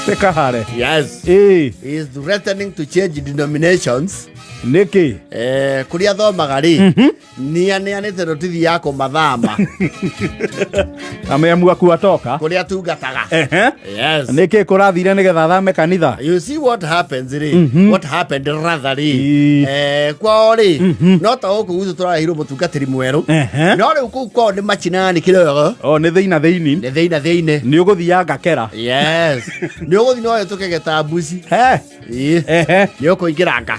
Nĩ Kahare. Yes. Ĩĩ. He is threatening to change denominations. Nĩkĩ? Kũrĩa athomaga rĩ, nĩ aneanĩte notithi ya kũmathama. Ameamua kuatoka. Kũrĩa atungataga. Yes. Nĩkĩ kũrathire nĩgetha athame kanitha? You see what happens rĩ, what happened rather rĩ, kwao rĩ, no ta gũkũ gwitũ tũrareheirwo mũtungatĩri mwerũ. No rĩu kũu kwao nĩ machinani kidogo. O nĩ thĩina thĩini. Nĩ thĩina thĩinĩ. Nĩ ũgũthianga kera. Yes. Nĩ ũgũthiĩ no ũhĩtũke gĩtambuci. He. Ĩĩ. Nĩ ũkũingĩranga.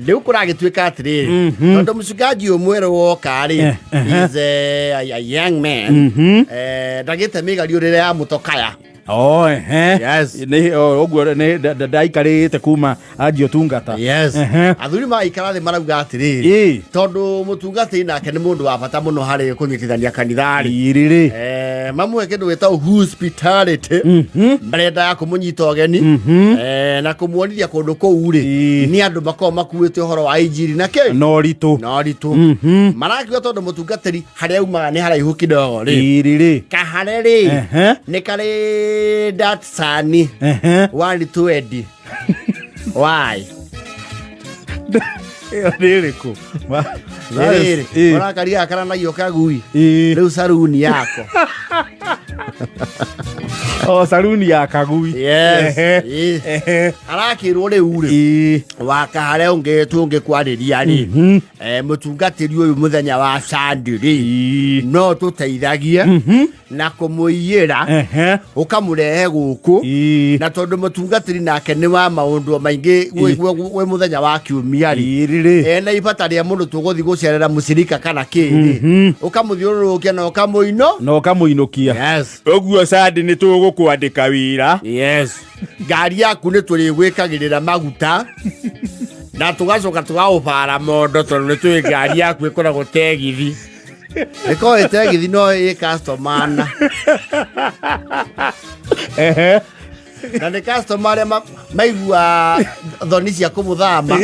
Rĩu kũragĩtuĩka atĩrĩrĩ, tondũ mũcungaji ũyũ mwerũ woka rĩ, is a young man, ndagĩte mĩgariũrĩre ya mũtokaya. Oh, ehe. Yes. Nĩ o, ũguo nĩ ndaikarĩte kuma anjia ũtungata. Yes. Athuri magaikara thĩ marauga atĩrĩrĩ, tondũ mũtungatĩri nake nĩ mũndũ wa bata mũno harĩ kũnyitithania kanitha rĩ, Irĩrĩ. Mamũhe kĩndũ gĩtagwo hospitality, marenda ya kũmũnyita ũgeni, na kũmuonithia kũndũ kũu rĩ, nĩ andũ makoragwo makuĩte ũhoro wa injiri na kĩ Na ũritũ. Na ũritũ. Marakiuga tondũ mũtungatĩri harĩa aumaga nĩ haraihu kidogo rĩ, Irĩrĩ. Kahare rĩ, nĩ karĩ Datsun 120 why. Ĩyo nĩ ĩrĩkũ? Rĩrĩ ũrakaria gakaranagio kagui. Rĩu saruni yako. O saruni ya kagui. Yes. Arakĩrwo rĩu rĩ, wakahare ũngĩ tũngĩkwarĩria rĩ, mũtungatĩri ũyũ mũthenya wa Sunday rĩ, no tũteithagie na kũmũiyĩra, ũkamũrehe gũkũ, na tondũ mũtungatĩri nake nĩ wa maũndũ maingĩ gwĩ mũthenya wa kiumia rĩ, Irĩrĩ. Ena ibata rĩa mũndũ tũgũthiĩ gũcerera mũcirika kana kĩrĩ, ũkamũthiũrũrũkia na ũkamũino Na ũkamũinũkia. Yes. Ũguo Sunday nĩ tũgũkwandĩka wĩra. Yes. Ngari yaku nĩ tũrĩgwĩkagĩrĩra maguta na tũgacoka tũgaũbara mondo, tondũ nĩ tũĩ ngari yaku ĩkoragwo tegithi, ĩkoragwo ĩ tegithi no ĩ customer na na nĩ customer arĩa maigua thoni cia kũmũthama,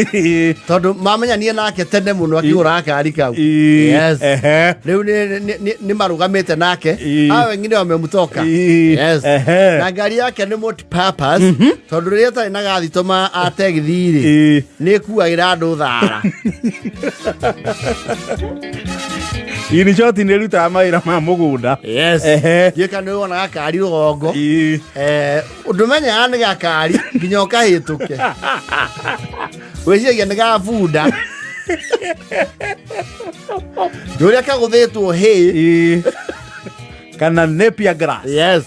tondũ mamenyanie nake tene mũno akĩgũra gakari kau. Yes. Rĩu nĩ marũgamĩte nake. Hao wengine wamemtoka. Yes. Na ngari yake nĩ multi-purpose, tondũ rĩrĩa atarĩ na gathitoma a tegithi rĩ, nĩ ĩkuagĩra andũ thara. In short, nĩ ĩrutaga mawĩra ma mũgũnda. Yes. Ndiũĩ kana nĩ wona gakari rũgongo. Ndũmenyaga nĩ gakari nginya ũkahĩtũke, wĩciragia nĩ ga bunda nĩ ũrĩa kagũthĩtwo hĩ. Kana napier grass. Yes,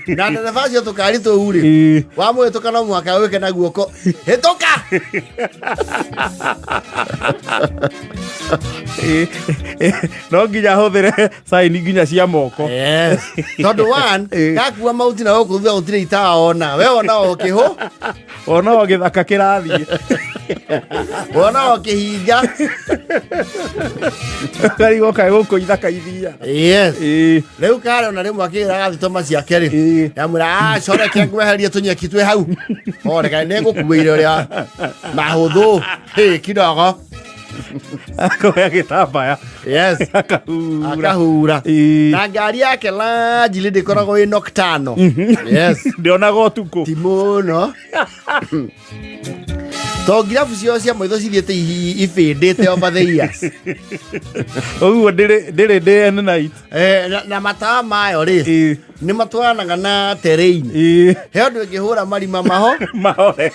na ndereba acio tũkari tũu rĩ, wamũhĩtũka no mũhaka wĩke na guoko, hĩtũka. No nginya hũthĩre saini nginya cia moko. Yes. Tondũ one, gakua mauti na gũkũ thutha gũtirĩ itaona, we wona o kĩhũ. Ona o gĩthaka kĩrathiĩ. Wona o kĩhinga. Karigwo kaĩ gũkũ ithaka ithia. Yes. Rĩu kare ona rĩmwe akĩgĩra gathitoma ciake rĩ, yamwĩra, "Ah, coreke ngweherie tũnyeki twĩ hau oreka nĩ ngũkuĩire ũrĩa mahũthũ hĩ kidogo." Akoya gĩtambaya. Yes. Akahura. Akahura. Na ngari yake largely ndĩkoragwo ĩ nocturnal. Yes. Ndionaga ũtukũ. Ti mũno. To ngirabu ciao cia maitho cithiĩte ibĩndĩte over the years. Ũguo ndĩrĩ day and night. Na matawa mayo rĩ, nĩ matwaranaga na terrain. He ũndũ ĩngĩhũra marima maho mahore.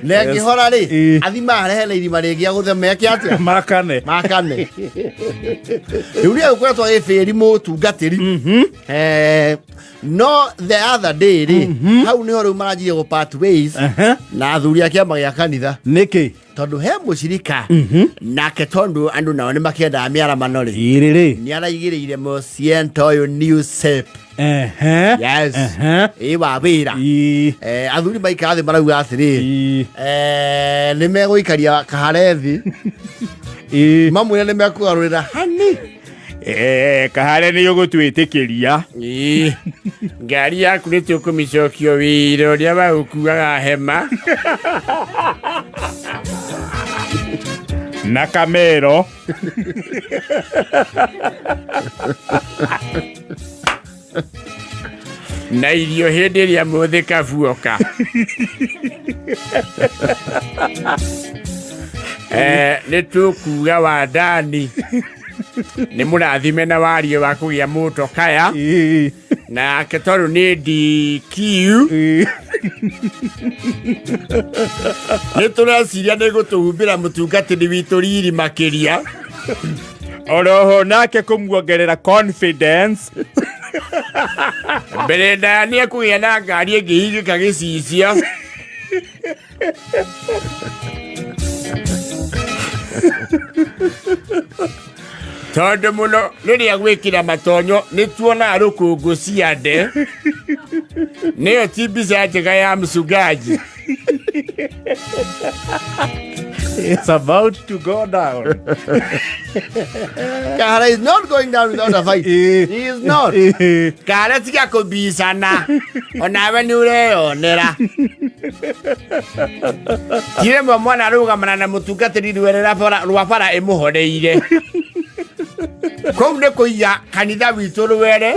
Na ĩngĩhora rĩ, athima arehe na irima rĩngĩ agũthe meke atĩa? Makane. Makane. Rĩu nĩ agũkoretwo agĩbĩri mũtungatĩri. No the other day rĩ, hau nĩho rĩu maranjirie gũ part ways na athuri a kĩama gĩa kanitha. Nĩkĩ? Tondũ he mũcirika nake, tondũ andũ nao nĩ makĩendaga mĩaramano rĩ, Irĩrĩ. nĩ araigĩrĩire mũciento ũyũ new shape. Yes. Ĩ wa wĩra. Athuri maikara thĩ marauga atĩrĩrĩ, nĩ megũikaria Kahare thĩ, mamwĩre nĩ mekũgarũrĩra hani. Kahare nĩ ũgũtwĩtĩkĩria. Ngari yaku nĩ tũkũmĩcokio wĩra ũrĩa waũkuaga hema. Na kamero. Na irio hĩndĩ ĩrĩa mũthĩkabu oka. Nĩ tũkuga Wandani nĩ mũrathime na wario wa kũgĩa mũtokaya. Nake tondũ nĩ DQ nĩ tũreciria nĩ gũtũhumbĩra mũtungatĩri witũ riri makĩria. Oroho nake kũmuongerera confidence. Mbere ndaya nĩ ekũgĩa na ngari ĩngĩhingĩka gĩcicio. Tondũ mũno rĩrĩa gwĩkĩra matonyo nĩ tuonaga rũkũngũ cia nde, nĩyo ti mbica njega ya mchungaji. It's about to go down. Kahara is not going down without a fight. He is not. Kare tiga kũbicana, onawe nĩ ũreyonera. Ti rĩmwe mwana arũgamana na mũtungatĩri rwerera rwa bara ĩmũhoreire. Kũu nĩ kũiya kanitha witũ rwere.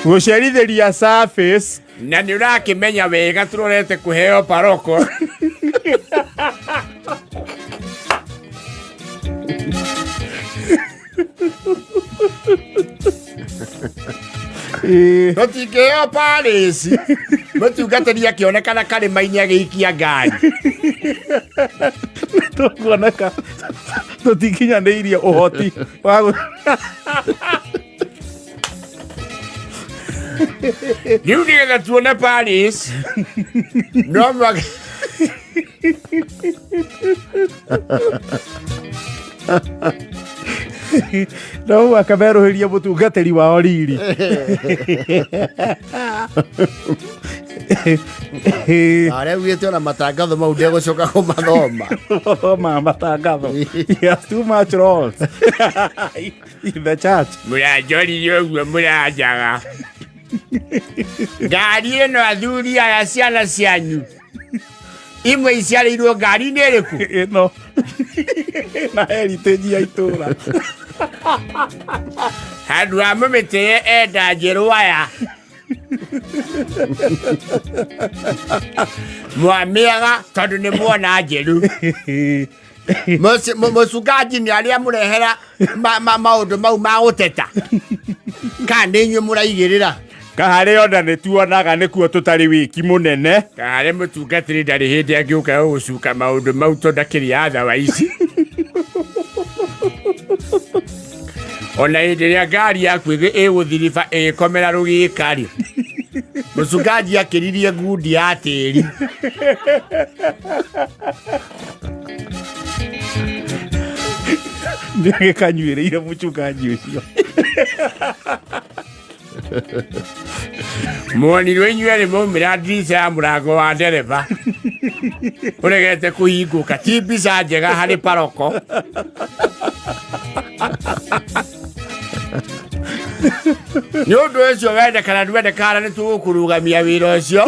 Gũcerithĩria surface. Na nĩ ũrakĩmenya wega tũrorete kũheo paroko. Tũtingĩheo parĩci mũtungatĩri akĩonekana karĩma-inĩ agĩikia ngari. Tũkuoneka tũtikinyanĩirie ũhoti wa Rĩu nĩgetha tuone Paris no mwaka no mũhaka merũhĩrie mũtungatĩri wao riri. Arĩa augĩte ona matangatho mau ndegũcoka kũmathoma. Gũthoma matangatho. He has too much roles in the church. Mũranjoririe ũguo mũranjaga ngari ĩno athuri aya ciana cianyu imwe iciarĩirwo ngari-inĩ ĩrĩkũ? Ĩno na heritage ya itũra. Handũ ha mũmĩtĩye enda njerũ aya mwamĩaga tondũ nĩ mwona njerũ. Mũcungaji nĩ arĩa mũrehera maũndũ mau ma gũteta kana nĩ inyuĩ mũraigĩrĩra? Kaharĩ ona nĩ tuonaga nĩkuo tũtarĩ wĩki mũnene. Kaharĩ mũtungatĩri ndarĩ hĩndĩ angĩũka gũgũcuka maũndũ mau tondũ ndakĩrĩ otherwise. Ona hĩndĩ ĩrĩa ngari yaku ĩgũthiriba ĩgĩkomera rũgĩka-rĩ, mũcungaji akĩririe ngundi ya tĩri. Nĩgĩkanyuĩrĩire mũcungaji ũcio. Muonirwo inyuĩ erĩ mwaumĩra ndirica ya mũrango wa ndereba ũregete kũhingũka, ti mbica njega harĩ paroko. Nĩ ũndũ ũcio wende kana ndwende kana nĩ tũgũkũrũgamia wĩra ũcio.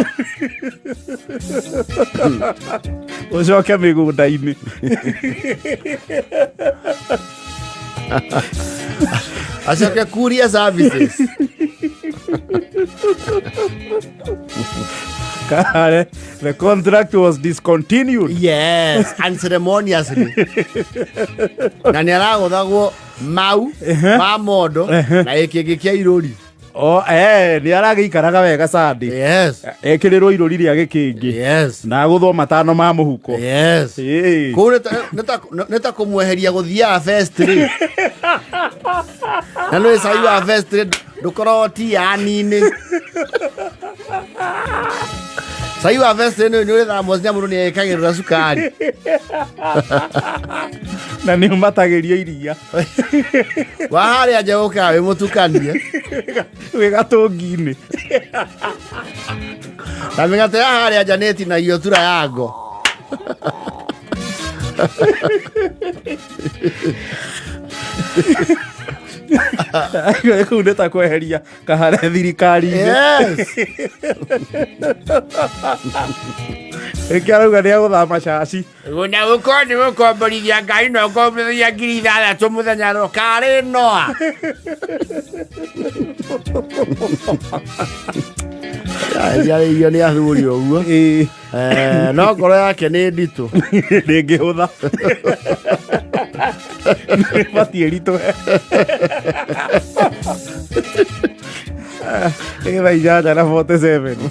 Ũcoke mĩgũnda-inĩ. Acoke courier services. Kare, the contract was discontinued. Yes, unceremoniously. Na nĩ aragũthagwo mau ma mondo na gĩkĩngĩ kĩa irũri. O, nĩ aragĩikaraga wega Sunday. Yes. Ekĩrĩrwo irũri rĩa gĩkĩngĩ. Yes. Na agũthwo matano ma mũhuko. Yes. Kũu nĩ ta kũmweheria gũthiaga fest rĩ. Na nĩ cai wa fest rĩ ndũkoragwo tiani-inĩ. Cai wa fest rĩ nĩ ũrĩ thamosi na mũndũ nĩ ekagĩrĩra cukari. Na nĩ ũmatagĩrio iria. Wa harĩa nja ũkaga wĩ mũtukanie. Wĩ gatũngi-inĩ. Na mĩgate ya harĩa nja nĩ ĩtinagio tura ya ngo. Kũu nĩ ta kweheria kahare thirikari-inĩ. Yes. Ĩkĩ arauga nĩ agũthama caci. Na gũkorwo nĩ gũkomborithia ngari na ũkomborithia 6,000 mũthenya ro karĩ noa. Yarĩirio nĩ athuri ũguo. Ĩĩ. No ngoro yake nĩ nditũ. Ndĩngĩhũtha. Batiĩ ritũhe. Nĩ thaa 8:47.